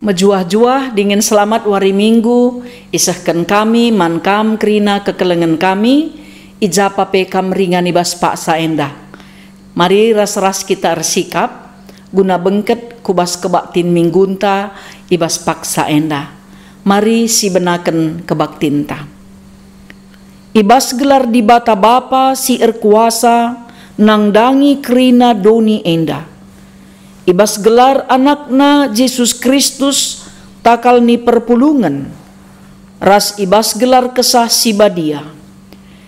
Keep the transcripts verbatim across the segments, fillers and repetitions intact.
Mejuah-juah dingen selamat wari Minggu isehken kami man kam kerina kekelengen kami, i ja pa pe kam ringan i bas paksa enda. Mari ras-ras kita ersikap guna bengket ku bas kebaktin Minggunta i bas paksa enda. Mari sibenaken kebaktinta. I bas gelar Dibata Bapa si erkuasa nandangi kerina doni enda. I bas gelar AnakNa Jesus Kristus takal ni perpulungen, ras i bas gelar Kesah Si Badia,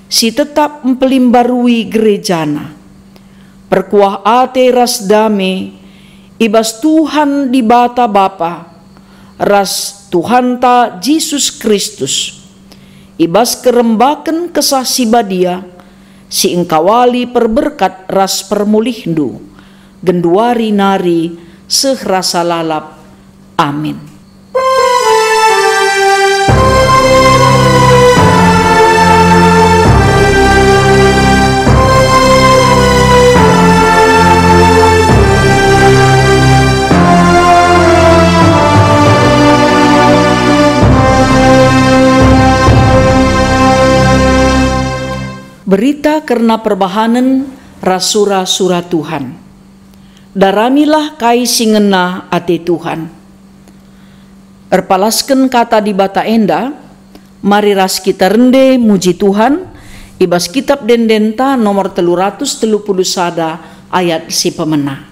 si tetap mpelimbarui gerejaNa. Perkuah ate ras dame i bas Tuhan Dibata Bapa ras Tuhanta Jesus Kristus, i bas kerembaken Kesah Si Badia si engkawali perberkat ras permulihndu, genduari nari seh rasa lalap. Amin. Berita kerna perbahanen ras sura-sura Tuhan. Daramilah kai si ngena ate Tuhan. Erpalasken kata Dibata enda, mari ras kita rende muji Tuhan i bas Kitap Ende-endenta nomor telu ratus telu puluh sada ayat si pemena.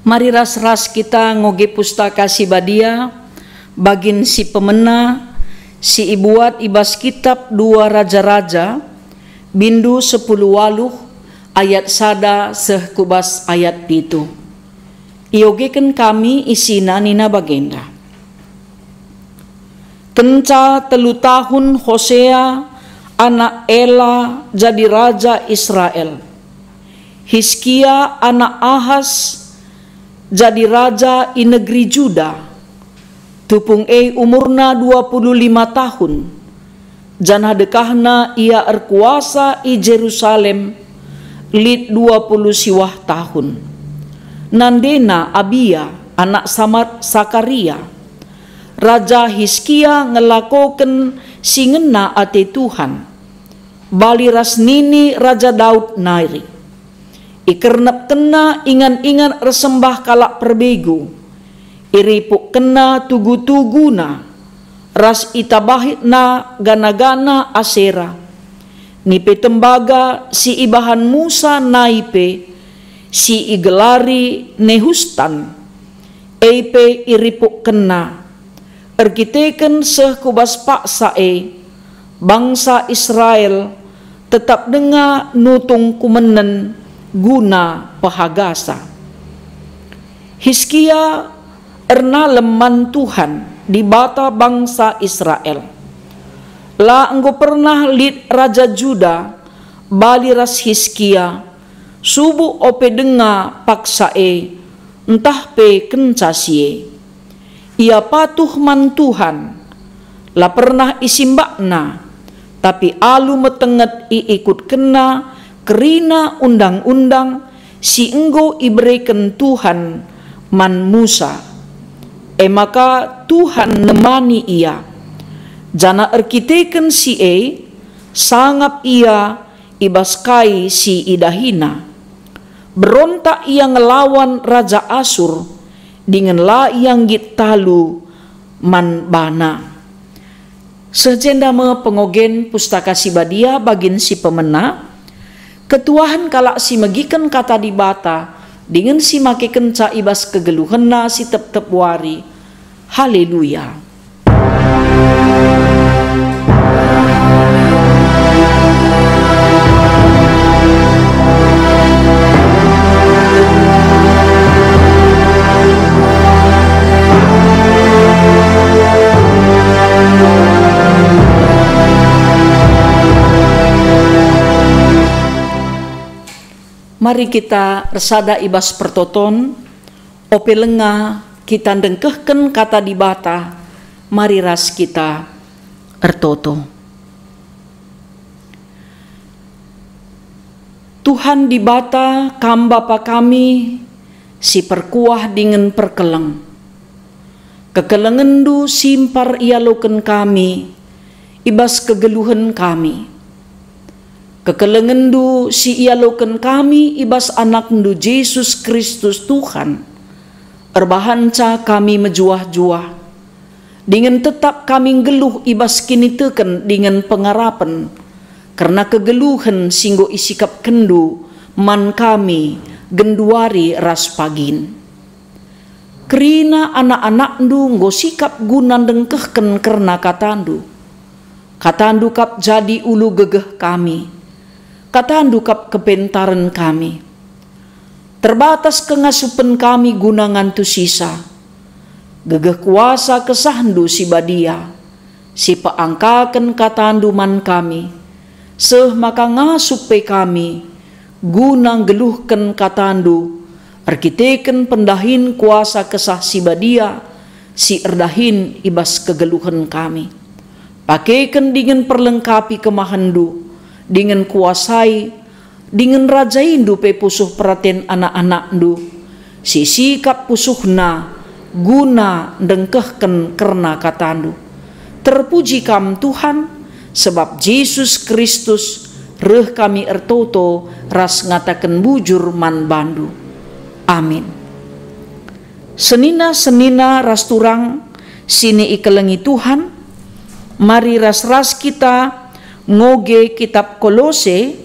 Mari ras-ras kita ngoge Pustaka Si Badia, bagin si pemena, si ibuat i bas Kitap Dua Raja-raja, bindu sepuluh waluh, ayat sada seh ku bas ayat pitu. Iogeken kami isina nina bagenda. Kenca telu tahun Hosea anak Ela jadi raja Israel, Hiskia anak Ahas jadi raja i negeri Juda. Tupung e umurna dua puluh lima tahun, janah dekahna ia erkuasa i Jerusalem lit dua puluh siwah tahun. Nandena Abia, anak Samat Sakaria. Raja Hiskia ngelakoken si ngena ate Tuhan, bali ras nini Raja Daud nari. Ikernepkenna ingan-ingan ersembah kalak perbegu, iripukkenna tugu-tuguna, ras itabahina gana-gana Asera. Nipe tembaga si ibahan Musa nai pe, si igelari Nehustan, e pe iripukkenna. Erkiteken seh ku bas paksa e, bangsa Israel tetap denga nutung kumenen guna pehagasa. Hiskia ernalem man Tuhan, Dibata bangsa Israel. La enggo pernah lit raja Juda bali ras Hiskia, subuk ope denga paksa e, ntah pe kenca si e. Ia patuh man Tuhan, la pernah isimbakna, tapi alu metenget iikutkenna kerina undang-undang si enggo ibereken Tuhan man Musa. E maka Tuhan nemani ia, janah erkiteken si e sangap ia i bas kai si idahina. Berontak ia ngelawan raja Asur, dingen la ia nggit talu man bana. Seh jenda me pengogen Pustaka Si Badia bagin si pemena, ketuahen kalak si megiken Kata Dibata dingen si makekenca i bas kegeluhenna si tep-tep wari. Haleluya! Mari kita ersada i bas pertoton. Ope langa kita ndengkehken Kata Dibata, mari ras kita ertoto. Tuhan Dibata, Kam Bapa kami si perkuah dingen perkeleng. KekelengenNdu simpar ialoken kami i bas kegeluhen kami. KekelengenNdu si ialoken kami i bas AnakNdu Jesus Kristus Tuhan, erbahanca kami mejuah-juah, dingen tetap kami nggeluh i bas kiniteken dingen pengarapen kerna kegeluhen si enggo isikapkenNdu man kami genduari ras pagin. Kerina anak-anakNdu enggo sikap guna ndengkehken kerna KataNdu. KataNdu kap jadi ulu gegeh kami. KataNdu kap kepentaren kami. Terbatas kengasupen kami guna ngantusisa. Gegeh kuasa KesahNdu si Badia, si peangkaken KataNdu man kami, seh maka ngasup pe kami guna nggeluhken KataNdu erkiteken pendahin kuasa Kesah Si Badia si erdahin i bas kegeluhen kami. Pakeken dingen perlengkapi kemahenNdu, dingen kuasai dingen rajaindu pe pusuh peraten anak-anakndu, si sikap pusuhna guna ndengkehken kerna katandu. Terpuji Kam, Tuhan, sebab Jesus Kristus reh kami ertoto ras ngataken bujur man bandu. Amin. Senina-senina ras turang si ikelengi Tuhan, mari ras-ras kita ngoge kitab Kolose,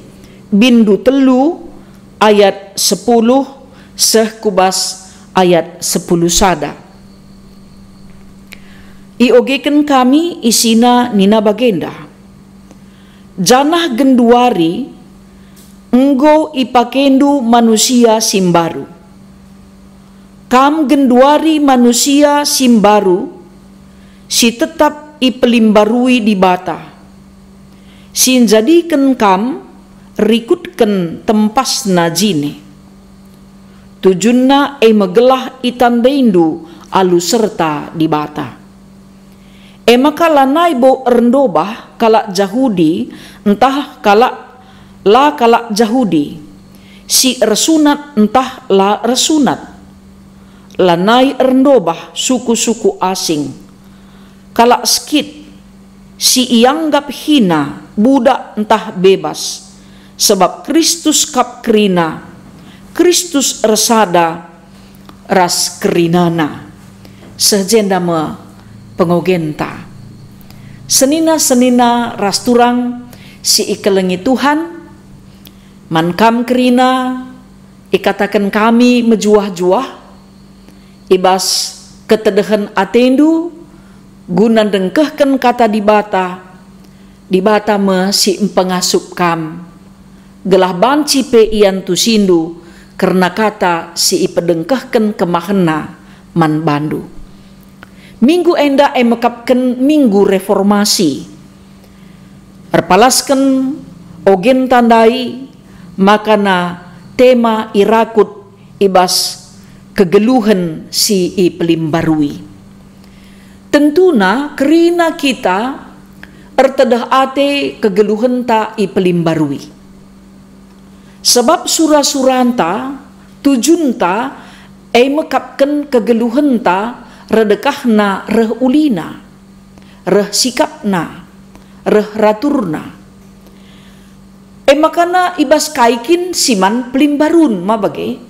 bindu telu ayat sepuluh seh ku bas ayat sepuluh sada. Iogeken kami isina nina bagenda, "Janah genduari enggo ipakendu manusia si mbaru." Kam genduari manusia si mbaru, si tetap ipelimbarui Dibata, si njadiken kam rikutken tempasNa jine. Tujunna e me gelah itandaindu alu serta Dibata. E maka lanai bo erndobah kalak Jahudi ntah kalak la kalak Jahudi, si ersunat ntah la ersunat. Lanai erndobah suku-suku asing, kalak Skit, si ianggap hina, budak ntah bebas, sebab Kristus kap kerina, Kristus ersada ras kerinana. Seh jenda me pengogenta. Senina-senina ras turang si ikelengi Tuhan, man kam kerina ikataken kami mejuah-juah i bas ketedehen atendu guna ndengkehken Kata Dibata. Dibata me si mpengasup kam, gelah banci pe iantusindu kerna kata si ipedengkehken kemahenNa man bandu. Minggu enda e mekapken Minggu Reformasi. Erpalasken ogenta ndai makana tema irakut i bas kegeluhen si ipelimbarui. Tentuna kerina kita ertedeh ate kegeluhenta ipelimbarui. Sebab sura-suranta, tujunta, e mekapken kegeluhenta redekahna reh ulina, reh sikapna, reh raturna. E makana i bas kai kin si man pelimbarun ma bage?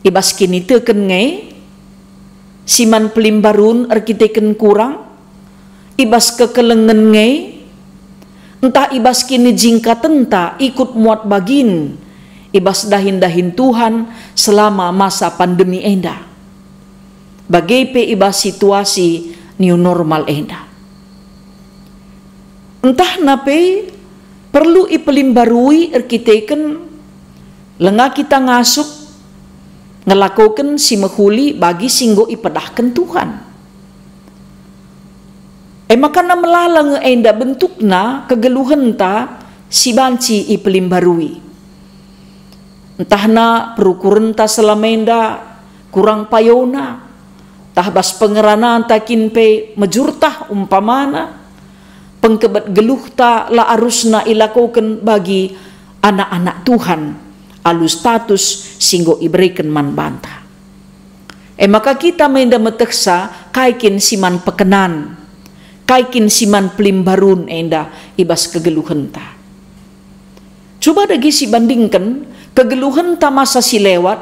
I bas kiniteken nge, si man pelimbarun erkiteken kurang, i bas kekelengen nge, ntah i bas kinijingkatenta ikut muat bagin i bas dahin-dahin Tuhan selama masa pandemi enda. Bage pe i bas situasi new normal enda. Ntahna pe perlu ipelimbarui erkiteken langa kita ngasup ngelakoken si mehuli bagi si enggo ipedahken Tuhan. E maka melala nge enda bentukna kegeluhenta si banci ipelimbarui. Ntahna perukurenta selama enda kurang payona, tah bas pengerananta kin pe mejurtah umpamana, pengkebet geluhta la arusna ilakoken bagi anak-anak Tuhan alu status si enggo ibereken man banta. E maka kita me enda metehsa kai kin si man pekenan, kai kin si man pelimbarun enda i bas kegeluhenta. Cuba dage sibandingken kegeluhenta masa si lewat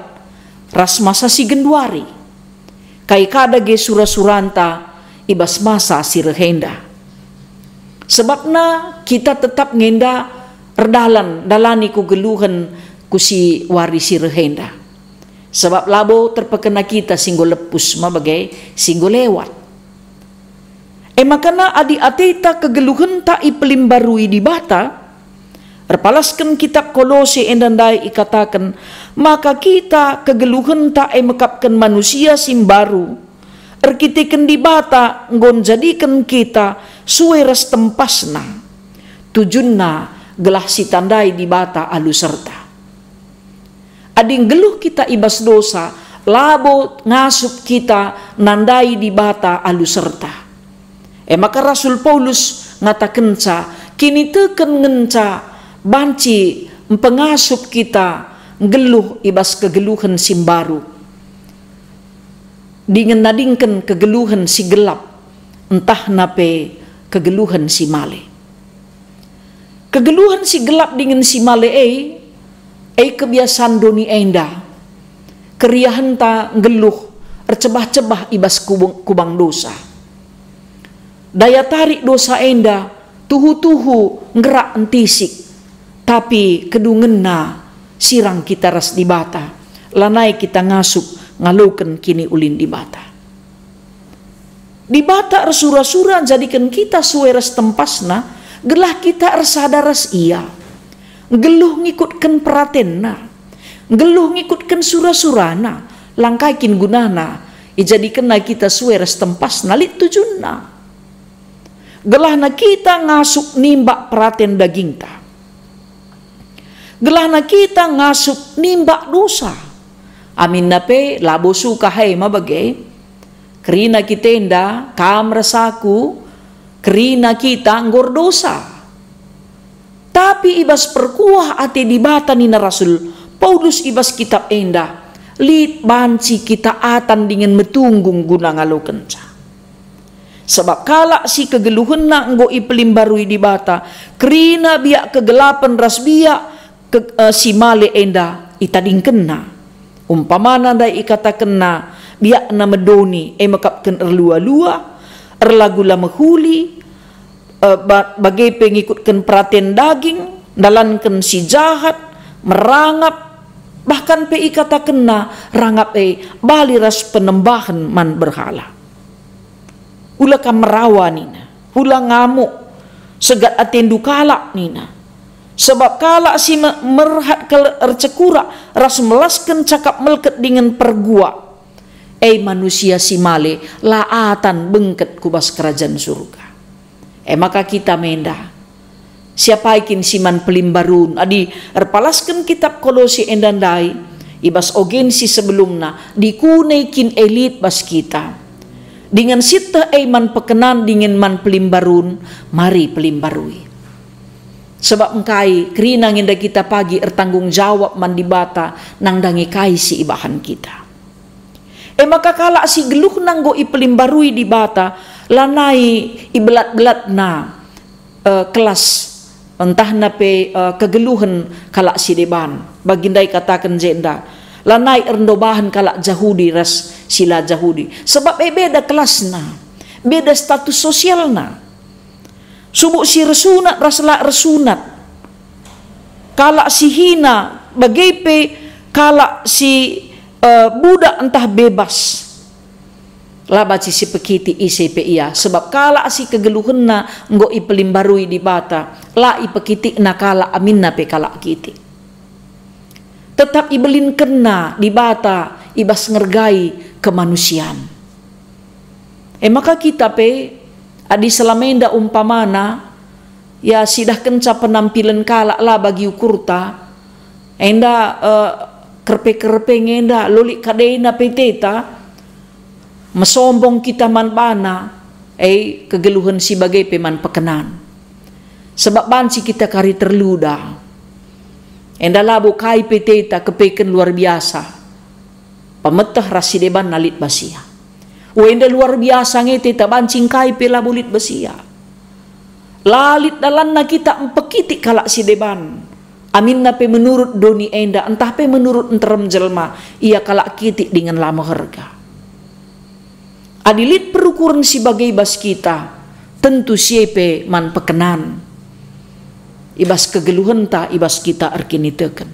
ras masa si genduari. Kai ka dage sura-suranta i bas masa si reh enda. Sebabna kita tetap nge enda erdalan ndalani kegeluhen ku si wari si reh enda. Sebab labo terpekena kita si enggo lepus, ma bage si enggo lewat. E maka adi ateta kegeluhenta ipelimbarui Dibata, erpalasken kitab Kolose enda ndai ikataken maka kita kegeluhenta e mekapken manusia si mbaru, erkiteken Dibata enggo njadiken kita sue ras tempasNa. Tujunna gelah sitandai Dibata alu serta. Adi nggeluh kita i bas dosa, labo ngasup kita nandai Dibata alu serta. E maka Rasul Paulus ngatakenca, kiniteken ngenca banci mpengasup kita nggeluh i bas kegeluhen si mbaru, dingen nadingken kegeluhen si gelap, ntahna pe kegeluhen si male. Kegeluhen si gelap dingen si male e, e kebiasan doni enda. Keriahenta nggeluh ercebah-cebah i bas kubung, kubang dosa. Daya tarik dosa enda tuhu-tuhu nggerak ntisik, tapi kedungenna sirang kita ras Dibata, lanai kita ngasup ngaloken kiniulin Dibata. Dibata ersura-sura njadiken kita sue ras tempasNa, gelah kita ersada ras Ia. Nggeluh ngikutken peratenNa, nggeluh ngikutken sura-suraNa, langkai kin gunana ijadikenNa kita sue ras tempasNa, lit tujunna. Gelahna kita ngasup nimbak peraten dagingta. Gelahna kita ngasup nimbak dosa. Aminna pe labo suka hai ma bage. Kerina kita enda, kam ras aku, kerina kita enggo erdosa. Tapi i bas perkuah ate Dibata nina Rasul Paulus i bas kitab enda, lit banci kita atan dingen metunggung guna ngalokenca. Sabap kalak si kegeluhenna enggo ipelimbarui Dibata, kerina biak kegelapen ras biak ke, eh, si male enda itadingkenna. Umpamana ndai ikatakenna, biakna medoni, e mekapken erlua-lua, erlagu la mehuli, eh, ba, bage pe ngikutken peraten daging, ndalanken si jahat, merangap, bahkan pe ikatakenna rangap e bali ras penembahen man berhala. Ula kam merawa nina, ula ngamuk, segat atendu kalak nina. Sebab kalak si me, merhat kal ercekurak ras melasken cakap melket dingen perguak, e manusia si male la atan bengket ku bas kerajan Surga. E maka kita me enda, siapa kin si man pelimbarun? Adi erpalasken kitab Kolose enda ndai, i bas ogen si sebelumna, dikune kin e lit bas kita? Dingen sieteh e man pekenan dingen man pelimbarun, mari pelimbarui. Sebab engkai kerina nge enda kita pagi ertanggung jawab man Dibata nandangi kai si ibahan kita. E maka kalak si geluhna enggo ipelimbarui Dibata, lanai ibelat-belatna, eh, kelas, ntahna pe, eh, kegeluhen kalak si deban. Bagi ndai kataken jenda, Lanai erndobahen kalak Jahudi ras si la Jahudi, sebab e beda kelasna, beda status sosialna. Subuk si ersunat ras la ersunat, kalak si hina, bage pe kalak si, eh, budak ntah bebas. La banci sipekitik ise pe ia, sebab kalak si kegeluhenna enggo ipelimbarui Dibata, la ipekitikna kalak aminna pe kalak kitik. Tetap ibelinkenna Dibata i bas ngergai kemanusian. E maka kita pe, adi selama enda umpamana, ya, sidahkenca penampilen kalak la bagi ukurta, enda, eh, kerpe-kerpe nge enda, lolik kadena pe teta, mesombong kita man bana, e, kegeluhen si bage pe man pekenan. Sebab banci kita kari terluda. Enda labo kai pe teta kepeken luar biasa. Pemeteh ras si debanna lit bas ia. O, enda luar biasa nge teta banci ngkai pe labo lit bas ia. La lit dalanna kita mpekitik kalak si deban. Aminna pe menurut doni enda, ntah pe menurut nterem jelma, ia kalak kitik dingen la meherga. Adi lit perukuren si bage i bas kita, tentu si e pe man pekenan i bas kegeluhenta, i bas kita erkiniteken.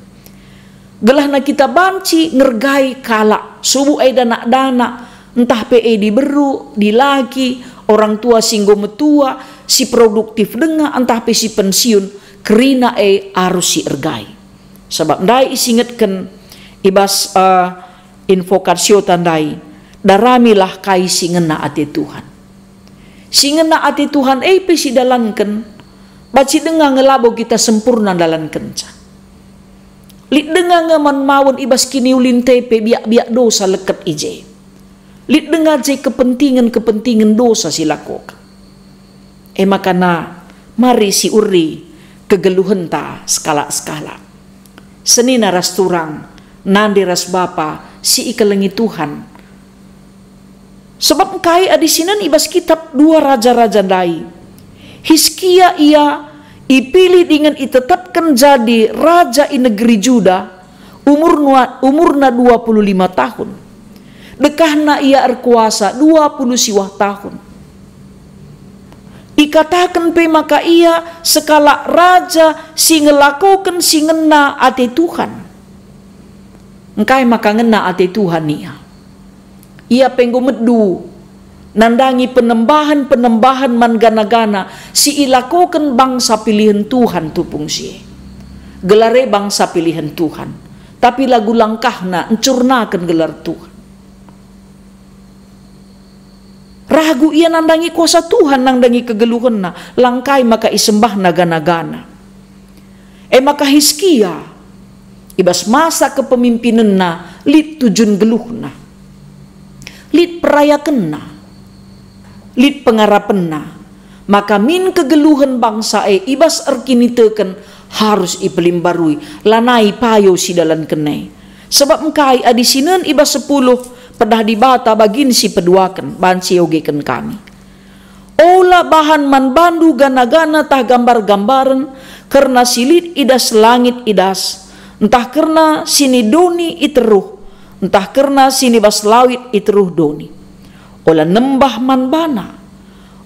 Gelahna kita banci ngergai kalak, subuk e danak-danak, ntah pe e diberu, dilaki, orang tua si enggo metua, si produktif denga, ntah pe si pensiun, kerina e arus si ergai. Sabap ndai isingetken i bas, eh, invokasiota ndai, "Daramilah kai si ngena ate Tuhan." Si ngena ate Tuhan e pe sidalanken, banci denga nge labo kita sempurna ndalankenca. Lit denga nge man mawen i bas kiniulinta e pe biak-biak dosa leket i je. Lit denga je kepentingen-kepentingen dosa silakoken. E maka na, mari siuri kegeluhenta sekalak-sekalak. Senina ras turang, nande ras bapa si ikelengi Tuhan. Sebab engkai adi sinen i bas kitab dua Raja-raja ndai, Hiskia ia ipilih dingen itetapken jadi raja i negeri Juda, umurna, umurna dua puluh lima tahun. Dekahna ia erkuasa dua puluh siwah tahun. Ikataken pe maka ia sekalak raja si ngelakoken si ngena ate Tuhan. Engkai maka ngena ate Tuhan ia? Ia pe enggo medu nandangi penembahen-penembahen man gana-gana si ilakoken bangsa pilihen Tuhan tupung si e. Gelar e bangsa pilihen Tuhan, tapi lagu langkahna ncurnaken gelar Tuhan. Ragu ia nandangi kuasa Tuhan, nandangi kegeluhenna, la ngkai maka isembahna gana-gana. E maka Hiskia, i bas masa kepemimpinenna, lit tujun geluhna, lit perayakenna, lit pengarapenna, maka min kegeluhen bangsa e i bas erkiniteken harus ipelimbarui, lanai payo sidalanken e. Sebab engkai adi sinen i bas sepuluh, pedah Dibata bagin si peduaken, banci iogeken kami. Ola bahan man bandu gana-gana tah gambar-gambaren kerna si lit i das langit i das, ntah kerna si ni doni i teruh, ntah kerna si ni bas lawit i teruh doni. Ola nembah man bana,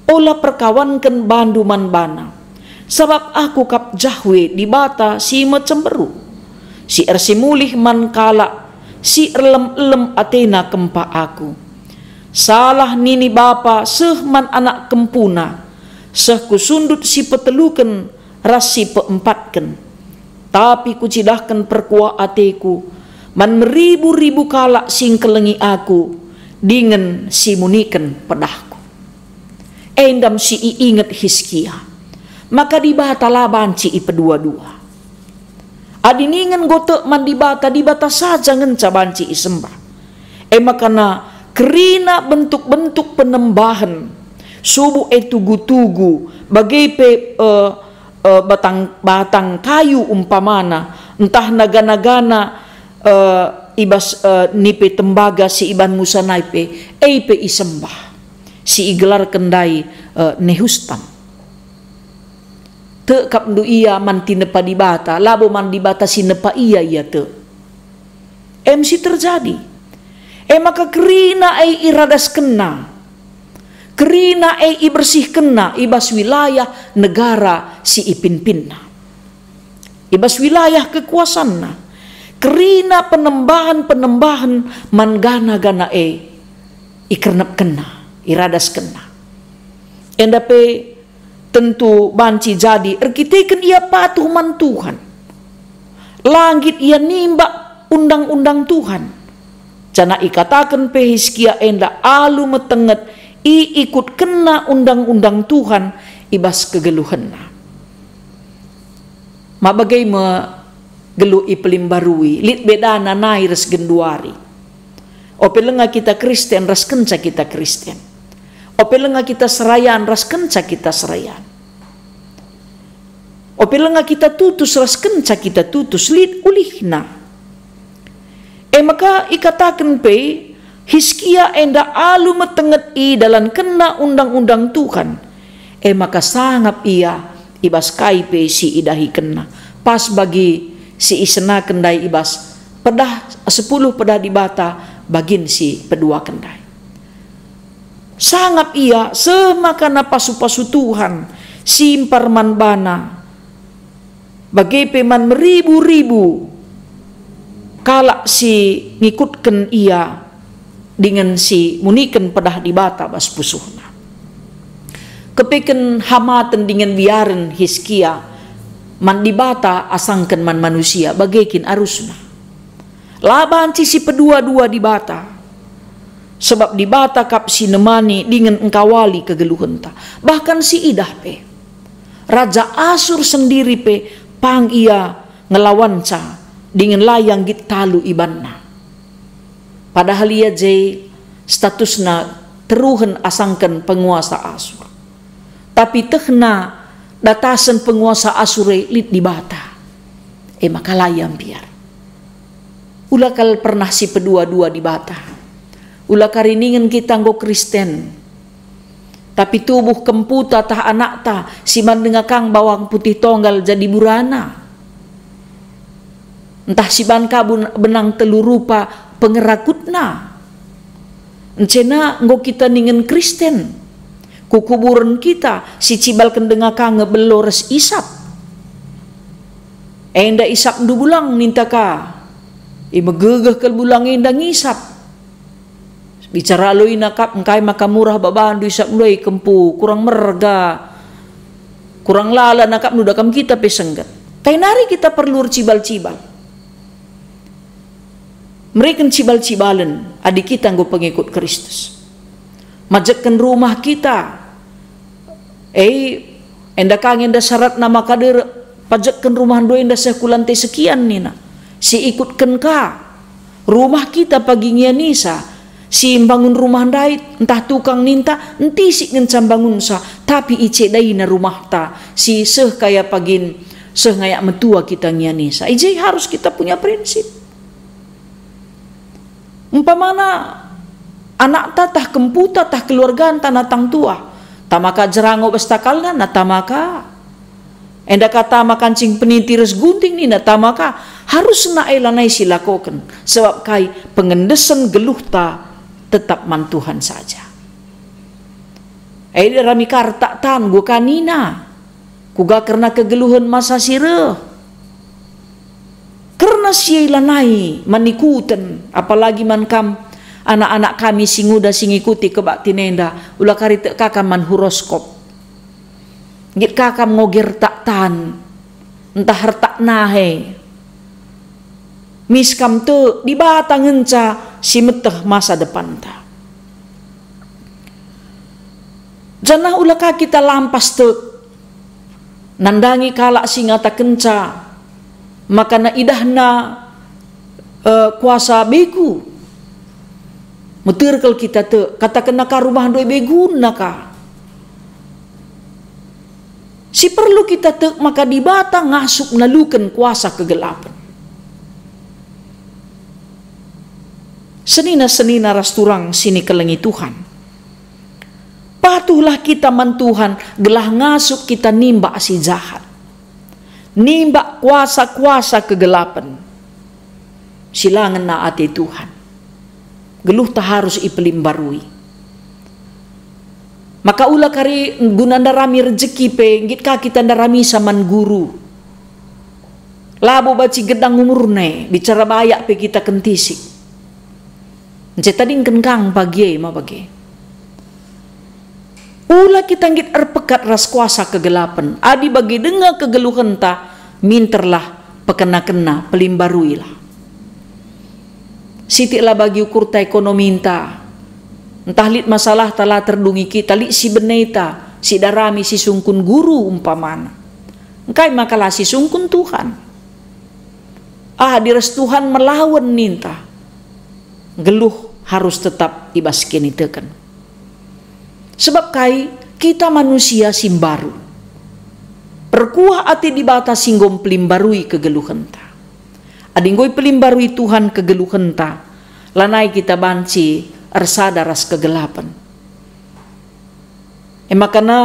ola perkawanken bandu man bana. Sabap Aku kap Jahwe Dibata si mecemberu, si ersimulih man kalak si erlem-elem atena kempak Aku. Salah nini bapa seh man anak kempuna, seh ku sundut si peteluken ras si peempatken. Tapi Kucidahken perkuah ateKu man meribu-ribu kalak si ngkelengi Aku dingen si muniken pedahKu. Enda me si iinget Hiskia, maka Dibata la banci ipedua-dua. Adi ningen enggo tek man Dibata, Dibata saja ngenca banci isembah. E maka na kerina bentuk-bentuk penembahen, subuk e tugu-tugu, bage pe, eh, eh, batang, batang kayu umpamana, ntah naga-nagana, eh, i bas, eh, nipe tembaga si iban Musa nai pe, e pe isembah, si igelarken ndai, eh, Nehustan. Tek kap ndu ia man tinepa Dibata, labo man Dibata si nepa ia ia tek. Em si terjadi. E maka kerina e iradaskenna. Kerina e ibersihkenna i bas wilayah negara si ipimpinna. I bas wilayah kekuasanna. Kerina penembahen-penembahen man gana-gana e ikernepkenna, iradaskenna. Enda pe tentu banci jadi erkiteken ia patuh man Tuhan. La nggit ia nimbak undang-undang Tuhan. Janah ikataken pe Hiskia enda alu metenget iikutkenna undang-undang Tuhan i bas kegeluhenna. Ma bage me geluh ipelimbarui, lit bedana nai ras genduari. Ope lenga kita Kristen ras kenca kita Kristen. Ope lenga kita serayan ras kenca kita serayan. Ope lenga kita tutus ras kenca kita tutus, lit ulihna. E maka ikataken pe, Hiskia enda alu metenget idalankenna undang-undang Tuhan. E maka sangap ia i bas kai pe si idahikenna, pas bagi si isenaken ndai i bas pedah, sepuluh pedah Dibata bagin si peduaken ndai. Sangap ia seh maka na pasu-pasu Tuhan si mpar man bana, bage pe man meribu-ribu kalak si ngikutken ia dingen si muniken pedah Dibata bas pusuhna. Kepeken hamaten dingen biaren Hiskia man Dibata asangken man manusia, bage kin arusna. La banci si pedua-dua Dibata, sebab Dibata kap si nemani dingen engkawali kegeluhenta, bahkan si idah pe. Raja Asur sendiri pe pang ia ngelawanca dingen la ia nggit talu ibanna. Padahal ia je statusna teruhen asangken penguasa Asur. Tapi tehna datasen penguasa Asur e lit Dibata. E maka la ia mbiar. Ula kal pernah si pedua-dua Dibata. Ula kari ningen kita enggo Kristen. Tapi tubuh kemputa tah anakta si man denga kang bawang putih tonggal jadi burana. Ntah si ban kabun benang telu rupa pengerakutna. Encena enggo kita ningen Kristen. Ku kuburen kita si cibalken denga kang nge belo ras isap. Enda isapndu bulang ninta ka. Imegegeh kal bulang enda ngisap. Bicara aloina kap engkai maka murah babandu isapndu e kempu, kurang merga, kurang lala na kap nuda kam kita pe sengget. Kai nari kita perlu ercibal-cibal. Mereken cibal-cibalen adi kita enggo pengikut Kristus. Majekken rumah kita. E, enda ka nge enda syaratna maka der pajekken rumahndu enda seh ku lante sekian nina. Si ikutken ka. Rumah kita pagi ngianisa. Si mbangun rumah ndai ntah tukang ninta ntisik ngenca mbangunsa, tapi icedaina rumahta si seh kaya pagin seh ngayak metua kita ngianisa. I je harus kita punya prinsip. Umpamana anakta tah kemputa tah keluarganta na tang tuah, tama ka jerango bas takalna na tama ka. Enda ka tama kancing peninti ras gunting nina tama ka, harusna e lanai silakoken, sebab kai pengendesen geluhta tetap man Tuhan saja. E rami ka ertak tan gua ka nina. Kuga kerna kegeluhen masa si reh? Kerna si e lanai manikuten, apalagi man kam anak-anak kami si nguda si ngikuti kebaktin enda, ula kari tek ka kam man horoskop. Nggit ka kam ngoge ertak tan, ntah ertak nahe. Mis kam tek, Dibata ngenca si meteh masa depanta. Janah ula ka kita lampas tek nandangi kalak si ngatakenca maka na idahna, eh, kuasa begu. Meter kal kita tek, katakenna ka rumahndu e beguna ka. Si perlu kita tek maka Dibata ngasup naluken kuasa kegelapen. Senina-senina ras turang si nikelengi Tuhan. Patuhlah kita man Tuhan gelah ngasup kita nimbak si jahat. Nimbak kuasa-kuasa kegelapen. Si la ngena ate Tuhan. Geluhta harus ipelimbarui. Maka ula kari guna ndarami rejeki pe, nggit ka kita ndaramisa man guru. Labo banci gedang umurna e, bicara bayak pe kita kentisik. Ncetadingken kang pagi e ma bage. Ula kita nggit erpekat ras kuasa kegelapen. Adi bage denga kegeluhenta, minterlah, pekena-kena, pelimbaruilah. Sitik la bagi ukurta ekonominta. Ntah lit masalahta la terdungi kita, lit si beneta, si darami, si sungkun guru umpamana. Engkai maka la si sungkun Tuhan? Adi ras Tuhan melawan ninta, geluh harus tetap i bas kiniteken. Sebab kai? Kita manusia si mbaru. Perkuah ate Dibata si enggo mpelimbarui kegeluhenta. Adi enggo ipelimbarui Tuhan kegeluhenta, lanai kita banci ersada ras kegelapen. E maka na,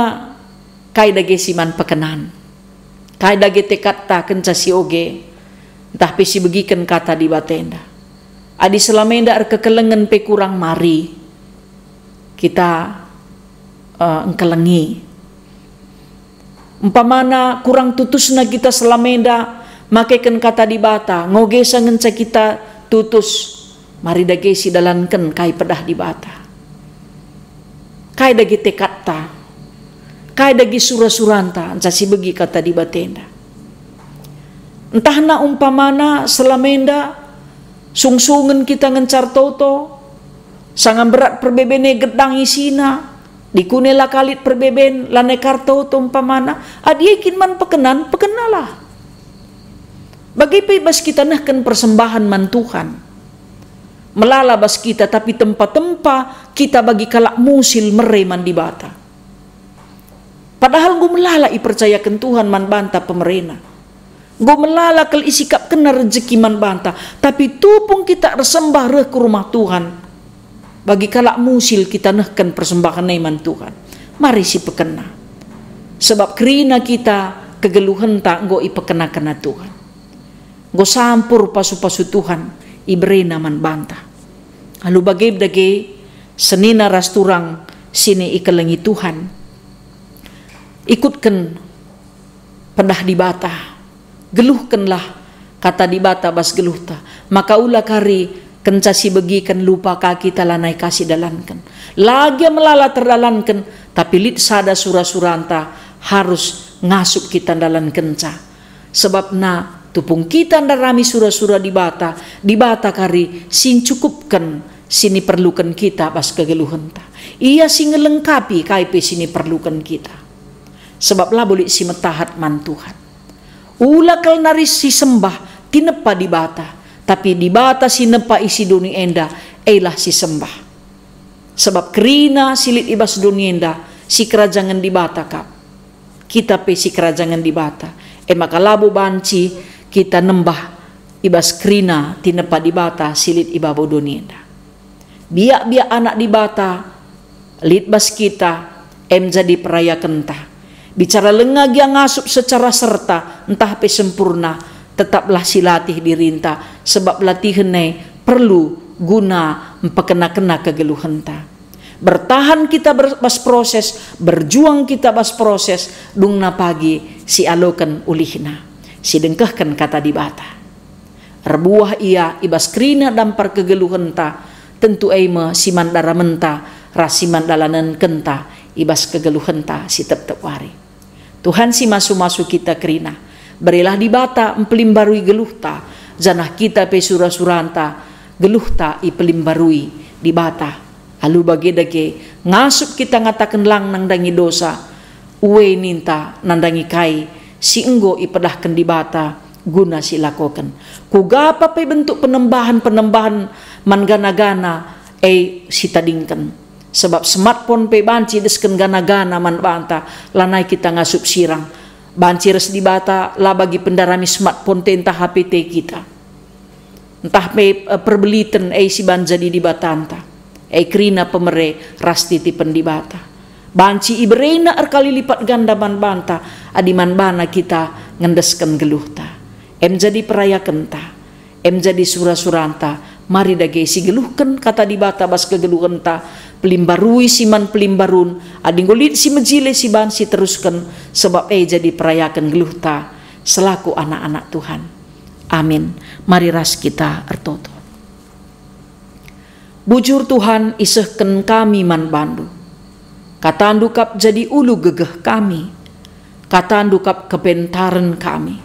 kai dage si man pekenan? Kai dage tekadta kenca si oge, ntah pe si begiken kata Dibata enda? Adi selama enda erkekelengen pe kurang, mari kita, eh, engkelengi. Umpamana kurang tutusna kita selama enda makeken kata Dibata, ngogesa ngenca kita tutus, mari dage sidalanken kai pedah Dibata. Kai dage tekadta, kai dage sura-suranta, nca si begi kata Dibata enda. Ntahna umpamana selama enda sungsungen kita ngenca ertoto, sanga mberat perbeben e, gedang isina, dikune la ka lit perbeben, lanai ka ertoto umpamana, adi e kin man pekenan, pekenalah. Bage pe bas kita nehken persembahen man Tuhan. Melala bas kita, tapi tempa-tempa kita bagi kalak musil mere man Dibata. Padahal enggo melala ipercayaken Tuhan man banta pemerena. Enggo melala kal isikapkenNa rejeki man banta, tapi tupung kita ersembah reh ku rumah Tuhan. Bagi kalak musil kita nehken persembahen e man Tuhan. Mari sipekena. Sebab kerina kita kegeluhenta enggo ipekena-kena Tuhan. Enggo sampur pasu-pasu Tuhan ibereNa man banta. Alu bage dage senina ras turang si ikelengi Tuhan. Ikutken pedah Dibata. Geluhkenlah kata Dibata bas geluhta, maka ula kari kenca sibegiken lupa ka kita lanai ka sidalanken. La gia melala terdalanken, tapi lit sada sura-suranta harus ngasup kita ndalankenca. Sebabna tupung kita ndarami sura-sura Dibata, Dibata kari si ncukupken si niperluken kita bas kegeluhenta. Ia si ngelengkapi kai pe si niperluken kita. Sebab labo lit si metahat man Tuhan. Ula kal nari sisembah tinepa Dibata, tapi Dibata si nepa isi doni enda, elah sisembah. Sebab kerina si lit i bas doni enda sikerajangen Dibata kap. Kita pe sikerajangen Dibata, e maka labo banci kita nembah i bas kerina tinepa Dibata si lit i babo doni enda. Biak-biak anak Dibata lit bas kita, em jadi perayakenta. Bicara lenga gia ngasup secara serta ntah pe sempurna, tetaplah silatih dirinta, sebab latihen e perlu guna mpekena-kena kegeluhenta. Bertahan kita ber-, bas proses, berjuang kita bas proses, dungna pagi sialoken ulihna, sidengkehken kata Dibata. Erbuah ia i bas kerina dampar kegeluhenta, tentu e me si man daramenta ras si man dalanenkenta i bas kegeluhenta si tep-tep wari. Tuhan si masu-masu kita kerina, berilah Dibata mpelimbarui geluhta, janah kita pe sura-suranta geluhta ipelimbarui Dibata. Alu bage dage, ngasup kita ngataken lang nandangi dosa, ue ninta nandangi kai si enggo ipedahken Dibata guna silakoken. Kuga pe bentuk penembahen-penembahen man gana-gana e sitadingken. Sebab smartphone pe banci desken gana-gana man banta, lanai kita ngasup sirang. Banci ras Dibata la bagi pendarami smartphone te ntah H P te kita. Ntah pe, eh, perbeliten e si ban jadi dibatanta, e kerina pemere ras titipen Dibata. Banci iberena erkali lipat ganda man banta, adi man bana kita ngendesken geluhta. Em jadi perayakenta. Em jadi sura-suranta, mari dage sigeluhken Kata Dibata bas kegeluhenta, pelimbarui si man pelimbarun, adi enggo lit si mejile si banci terusken, sebab e jadi perayaken geluhta selaku anak-anak Tuhan. Amin. Mari ras kita ertoto. Bujur Tuhan, isehken kami man bandu. KataNdu kap jadi ulu gegeh kami. KataNdu kap kepentaren kami.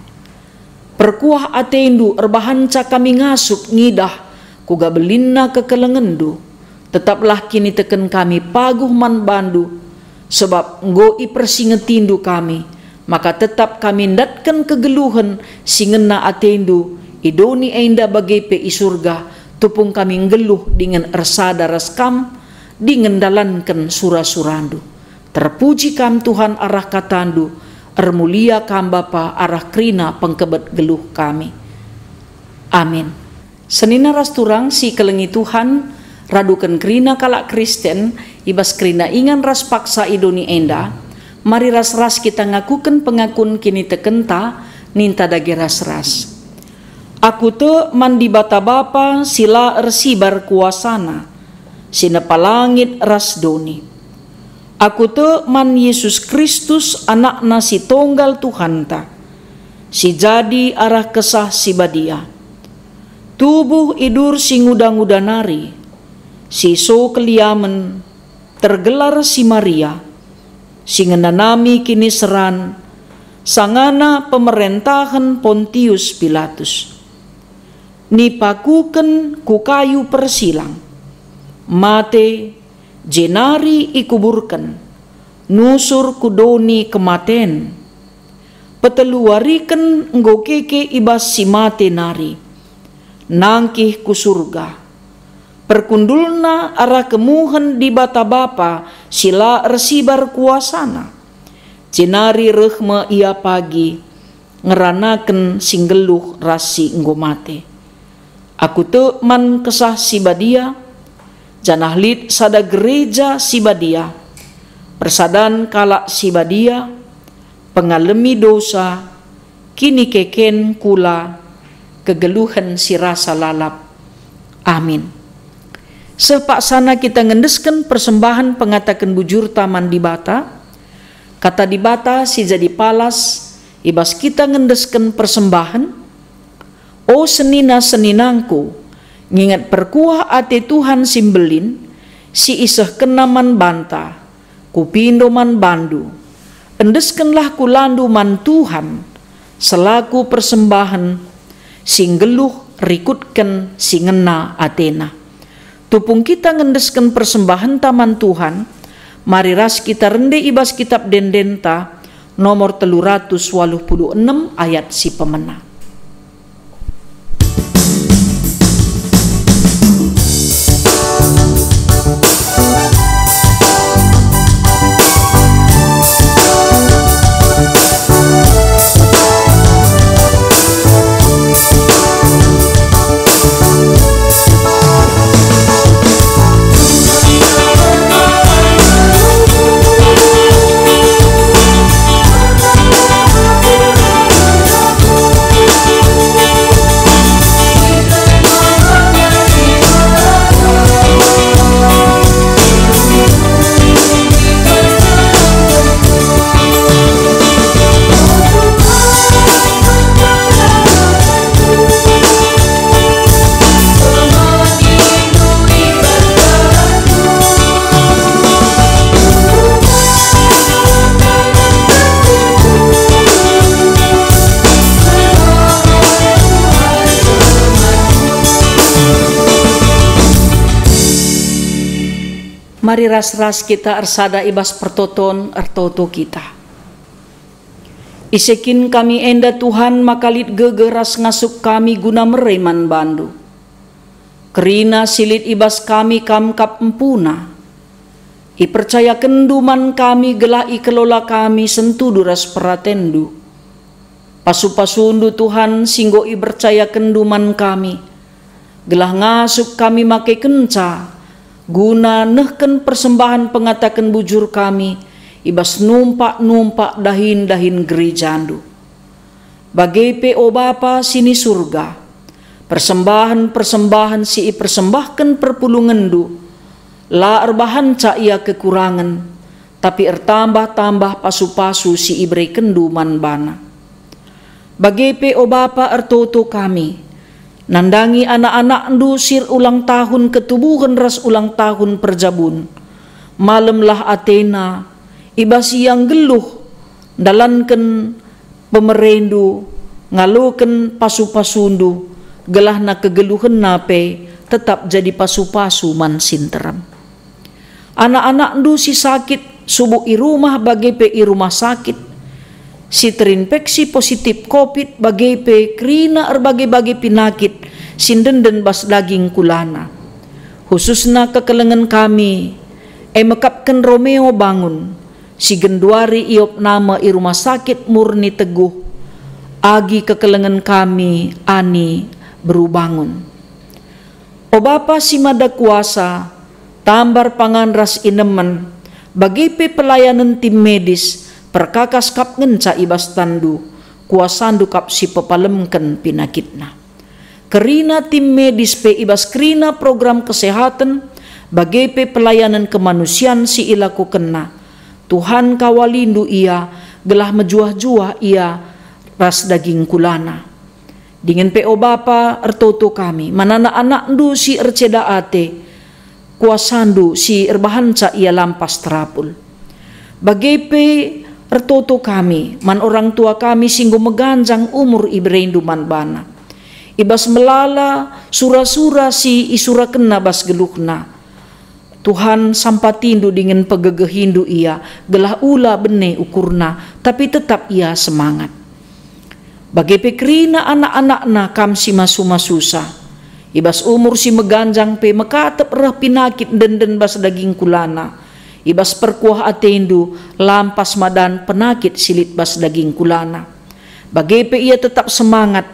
Perkuah ateNdu erbahanca kami ngasup ngidah kuga belinna kekelengenNdu. Tetaplah kiniteken kami paguh man bandu, sebab enggo ipersingetindu kami, maka tetap kami ndatken kegeluhen si ngena atendu i doni enda bage pe i Surga, tupung kami nggeluh dingen ersada ras Kam, dingen ndalanken sura-surandu. Terpuji Kam, Tuhan, arah katandu, ermulia Kam, Bapa, arah kerina pengkebet geluh kami. Amin. Senina ras turang si kelengi Tuhan, raduken kerina kalak Kristen i bas kerina ingan ras paksa i doni enda, mari ras-ras kita ngakuken pengakun kinitekenta, ninta dage ras-ras. Aku tek man Dibata Bapa si la ersibar kuasaNa, si nepa langit ras doni. Aku tek man Jesus Kristus, AnakNa si Tonggal Tuhanta, si jadi arah Kesah Si Badia. Tubuh idur si nguda-nguda nari, si so keliamen, tergelar si Maria, si ngenanami kiniseran, sangana pemerentahen Pontius Pilatus. Nipakuken ku kayu persilang, mate, jenari ikuburken, nusur ku doni kematen. Peteluwariken enggo keke i bas si mate nari, nangkih ku Surga. Perkundulna arah kemuhen Dibata Bapa si la ersibar kuasaNa, jenari reh me Ia pagi, ngeranaken si nggeluh ras si enggo mate. Aku tek man Kesah Si Badia, janah lit sada gereja si badia, persadan kalak si badia, pengalemi dosa, kinikeken kula, kegeluhen si rasa lalap. Amin. Seh paksana kita ngendesken persembahen pengataken bujurta man Dibata, Kata Dibata si jadi palas i bas kita ngendesken persembahen. O senina-seninangku, nginget perkuah ate Tuhan si mbelin, si isehkenNa man banta, kupindo man bandu. Endeskenlah kulandu man Tuhan selaku persembahen si nggeluh rikutken si ngena ateNa. Tupung kita ngendesken persembahenta man Tuhan, mari ras kita rende i bas Kitap Ende-endenta, nomor telu ratus waluh puluh enem, ayat si pemena. Mari ras-ras kita ersada i bas pertoton ertoto kita. Ise kin kami enda, Tuhan, maka lit gegeh ras ngasup kami guna mere man bandu. Kerina si lit i bas kami Kam kap empuna. IpercayakenNdu man kami gelah ikelola kami sentudu ras peratenNdu. Pasu-pasuNdu, Tuhan, si enggo ipercayakenNdu man kami, gelah ngasup kami makekenca guna nehken persembahen pengataken bujur kami i bas numpak-numpak dahin-dahin gerejaNdu. Bage pe, o Bapa si ni Surga, Persembahen-persembahen si ipersembahken perpulungenndu, la erbahanca ia kekurangen, tapi ertambah-tambah pasu-pasu si iberekenndu man bana. Bage pe, o Bapa, ertoto kami, nandangi anak-anakndu si erulang tahun ketubuhen ras ulang tahun perjabun. Malemlah atena, i bas ia nggeluh ndalanken pemerendu, ngaloken pasu-pasundu, gelahna kegeluhenna pe tetap jadi pasu-pasu man si nterem. Anak-anakndu si sakit, subuk i rumah bage pe i rumah sakit, si terinfeksi positif covid bage pe kerina erbage-bage pinakit si ndenden bas daging kulana. Khususna kekelengen kami, e mekapken Romeo Bangun, si genduari iopna me i Rumah Sakit Murni Teguh, agi kekelengen kami Ani Beru Bangun. O Bapa si Mada Kuasa, tambar pangan ras inemen, bage pe pelayanen tim medis, perkakas kap ngenca i bas tanNdu, kuasaNdu kap si pepalemken pinakitna. Kerina tim medis pe i bas kerina program kesehatan, bage pe pelayanan kemanusian si ilakokenna. Tuhan, kawalindu ia, gelah mejuah-juah ia ras daging kulana. Dingen pe, o Bapa, ertoto kami man anak-anakndu si erceda ate, kuasandu si erbahanca ia lampas terapul. Bage pe ertoto kami man orang tua kami si enggo meganjang umur iberendu man bana. I bas melala sura-sura si isurakenna bas geluhna, Tuhan, sampatindu dingen pegegehindu ia, gelah ula bene ukurna, tapi tetap ia semangat. Bage pe kerina anak-anakna kam si masu-masusa. I bas umur si meganjang pe mekatep reh pinakit ndenden bas daging kulana. I bas perkuah atendu lampas madan penakit si lit bas daging kulana. Bage pe ia tetap semangat,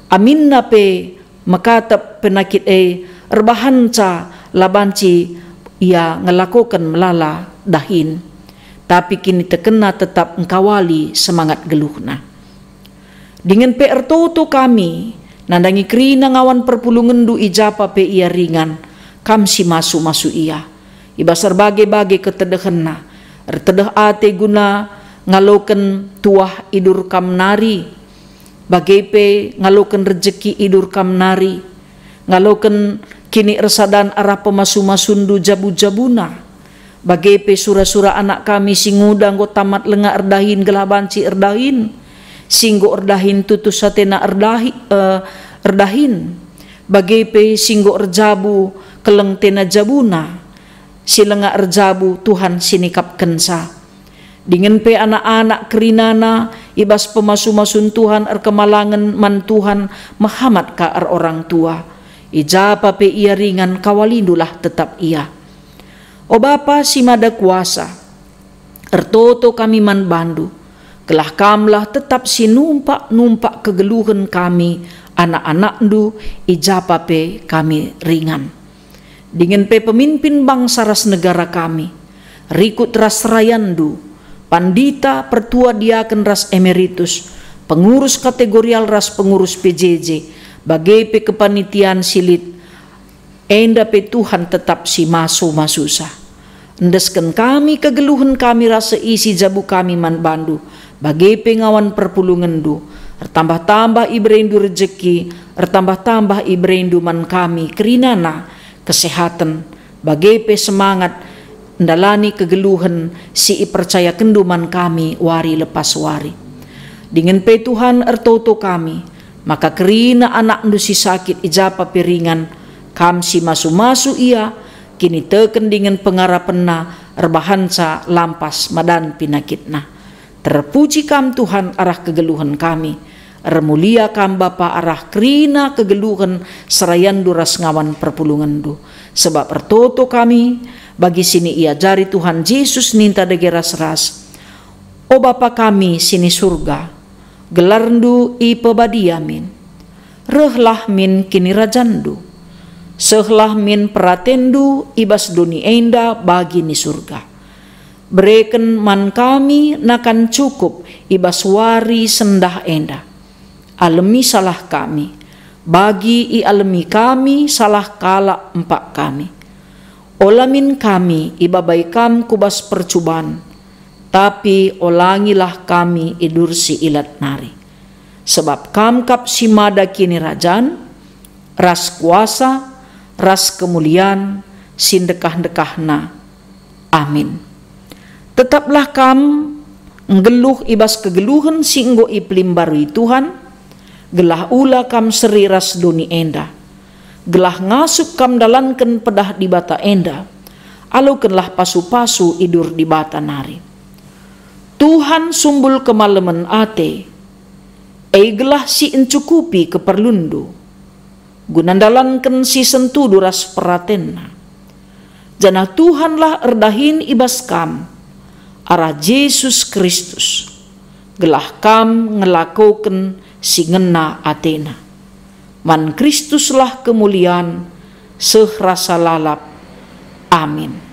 aminna pe mekatep penakit e erbahanca la banci ia ngelakoken melala dahin, tapi kinitekenna tetap engkawali semangat geluhna. Dingen pe ertoto kami nandangi kerina ngawan perpulungenndu i japa pe ia ringan, kam si masu-masu ia. I bas erbage-bage ketedehenna, ertedeh ate guna ngaloken tuah idur kam nari, bage pe ngaloken rejeki idur kam nari, ngaloken kiniersadan arah pemasu-masundu jabu-jabuna, bage pe sura-sura anak kami si nguda enggo tamat langa erdahin gelah banci erdahin, si enggo erdahin tutus atena erdahi, eh, erdahin, bage pe si enggo erjabu keleng tena jabuna, si langa erjabu Tuhan sinikapkenca. Dingen pe anak-anak kerinana i bas pemasu-masun Tuhan erkemalangen man Tuhan mehamat ka erorang tua. I japa pe ia ringan kawalindulah tetap ia. O Bapa si Mada Kuasa, ertoto kami man bandu, gelah kamlah tetap si numpak-numpak kegeluhen kami, anak-anakndu, i japa pe kami ringan. Dingen pe pemimpin bangsa ras negara kami, rikut ras serayandu, pandita, pertua diaken ras emeritus, pengurus kategorial ras pengurus P J J, bage pe kepanitian si lit, enda pe Tuhan tetap si masu-masusa. Endesken kami kegeluhen kami ras seisi jabu kami man bandu, bage pe ngawan perpulungenndu. Ertambah-tambah iberendu rejeki, ertambah-tambah iberendu man kami kerinana kesehaten, bage pe semangat ndalani kegeluhen si ipercayakenndu man kami wari lepas wari. Dingen pe Tuhan, ertoto kami, maka kerina anakndu si sakit i japa pe ringan, kam si masu-masu ia, kiniteken dingen pengarapenna erbahanca lampas madan pinakitna. Terpuji kam Tuhan arah kegeluhen kami. Ermulia kam Bapa arah kerina kegeluhen serayandu ras ngawan perpulungenndu. Sebab ertoto kami bagi si niajari Tuhan Jesus ninta dage ras-ras, "O Bapa kami si ni Surga, gelarndu ipebadia min. Rehlah min kinirajanndu. Sehlah min peratenndu i bas doni enda bagi ni Surga. Bereken man kami nakan cukup i bas wari sendah enda. Alemi salah kami, Bagi ialemi kami salah kalak empak kami. Ola min kami ibabai Kam ku bas percuban, tapi olangilah kami idursi ilat nari. Sebab Kam kap si mada kinirajan, ras kuasa, ras kemulian, si ndekah-ndekahna. Amin. Tetaplah kam nggeluh i bas kegeluhen si enggo ipelimbarui Tuhan, gelah ula kam seri ras doni enda. Gelah ngasup kam ndalanken pedah Dibata enda, alokenlah pasu-pasu idur Dibata nari. Tuhan sumbul kemalemen ate, e gelah si encukupi keperlunndu, guna ndalanken si sentudu ras peratenNa. Janah Tuhanlah erdahin i bas kam, arah Jesus Kristus, gelah kam ngelakoken si ngena ateNa. Man Kristuslah kemulian seh rasa lalap. Amin.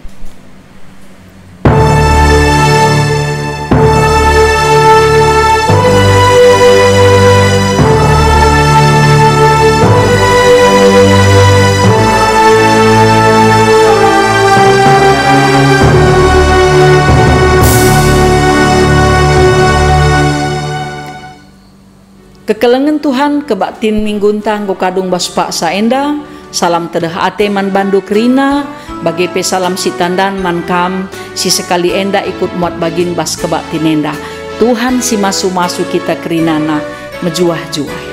Kekelengen Tuhan, kebaktin minggunta enggo kadung bas paksa enda. Salam tedeh ate man bandu kerina, bage pe salam sitandan man kam si sekali enda ikut muat bagin bas kebaktin enda. Tuhan si masu-masu kita kerinana, mejuah-juah.